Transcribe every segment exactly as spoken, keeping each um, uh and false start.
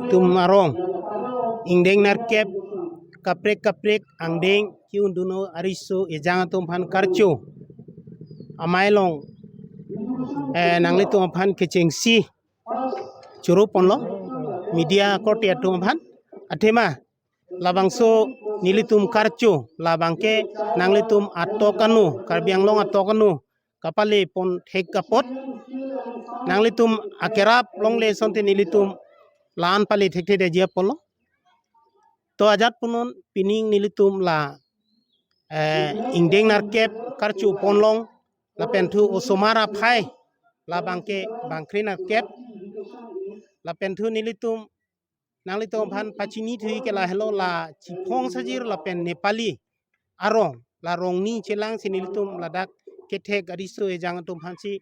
atum arong ingdeng nerkep kaprek kaprek angdeng ke-undunnon ariso ejang atum aphan karcho amei along, eh, nanglitum aphan kechengsi choro ponlo media korte atum aphan. Athema labangso nelitum karcho labang ke nanglitum atok ano, Karbi Anglong atok ano kapale pon thek apot, nanglitum akerap longle asonte nelitum la-an pale thekthedetji apotlo. To ajat punon pining nelitum la, eh, ingdeng nerkep karcho ponlong lapen thu osomar aphai labang ke bangkre nerkep lapen thu nelitum nanglitum aphan pachini thuji ke lahelo la Chiphong Sajir lapen Nepali arong, la rong ni chelangsi nelitum ladak kethek ariso ejang atum aphansi,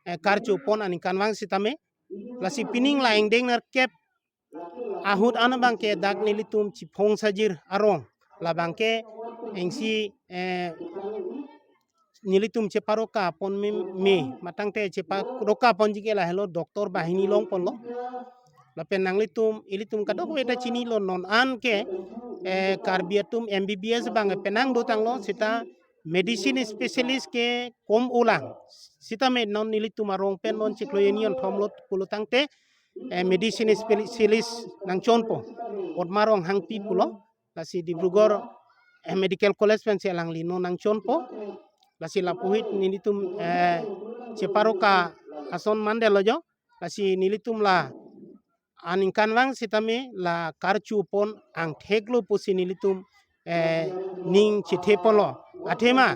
eh, karcho pon aningkanvang sitame, lasi pining la ingdeng nerkep ahut an abang ke dak nelitum Chiphong Sajir arong labang ke engsi, eh, nelitum cheparoka pon me, me matangte cheparoka ponji ke lahelo doctor banghini long ponlo. Lapen nanglitum ilitum kadokave ta chinilo, non an ke, eh, Karbi atum M B B S abang penang dotanglo, seta medicine specialist ke kom ulang. Sitame non nelitum arong pen non chiklo hini thomlo pulo tangte, eh, medicine specialist nangchonpo. Otmar Ronghangpi pulo, lasi Dibrugarh, eh, Medical College pensi alangli non nangchonpo. Lasi lapuhit nelitum, eh, cheparoka ason mandetlo jo. Lasi nelitum la aningkanvang sitame la karcho pon angtheklo pusi nelitum, eh, ning chethe ponlo. Athema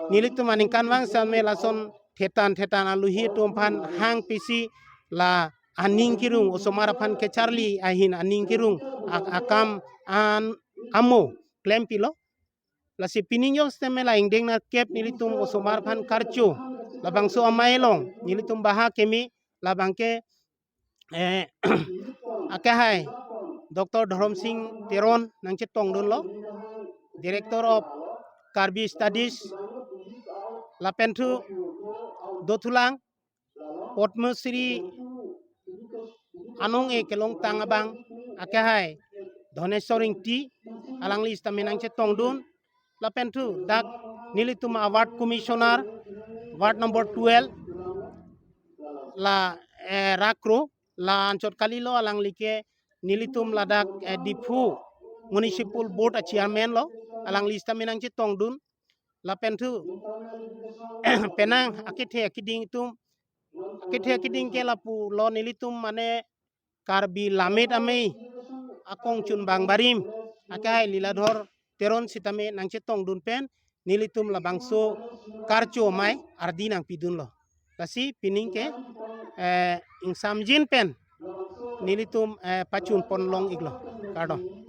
nelitum aningkanvang sitame lason thetan thetan aluhi atum aphan hangpisi la aning kerung, osomar aphan kecharli ahin aning kerung ak-, akam an amo klempilo. Lasi pining jong sitame la ingdeng nerkep nelitum osomar aphan karcho labangso amei along nelitum baha keme labang ke, eh, akehai Doctor Dhorom Sing Teron nangchetongdunlo, Director of Karbi Studies, lapen thu dothulang Padma Shri anong-e kelongtang abang akehai Dhoneswar Ingti, alangli sitame nangchetongdun, lapen thu dak nelitum a-ward commissioner, ward number twelve, la, eh, Rakro, la anchot kalilo, alangli ke nelitum ladak, eh, Diphu Municipal Board a-chairman lo, alangli sitame nangchetongdun, lapen thu penang akethe akeding atum, akethe akeding ke lapulo nelitum mane Karbi Lammet Amei akongchunbang barim akehai Liladhor Teron sitame nangchetongdun pen nelitum labangso karcho amei ardi nangpidunlo. Lasi pining ke, eh, ingsamjin pen nelitum, eh, pachun ponlong iklo. Kardom.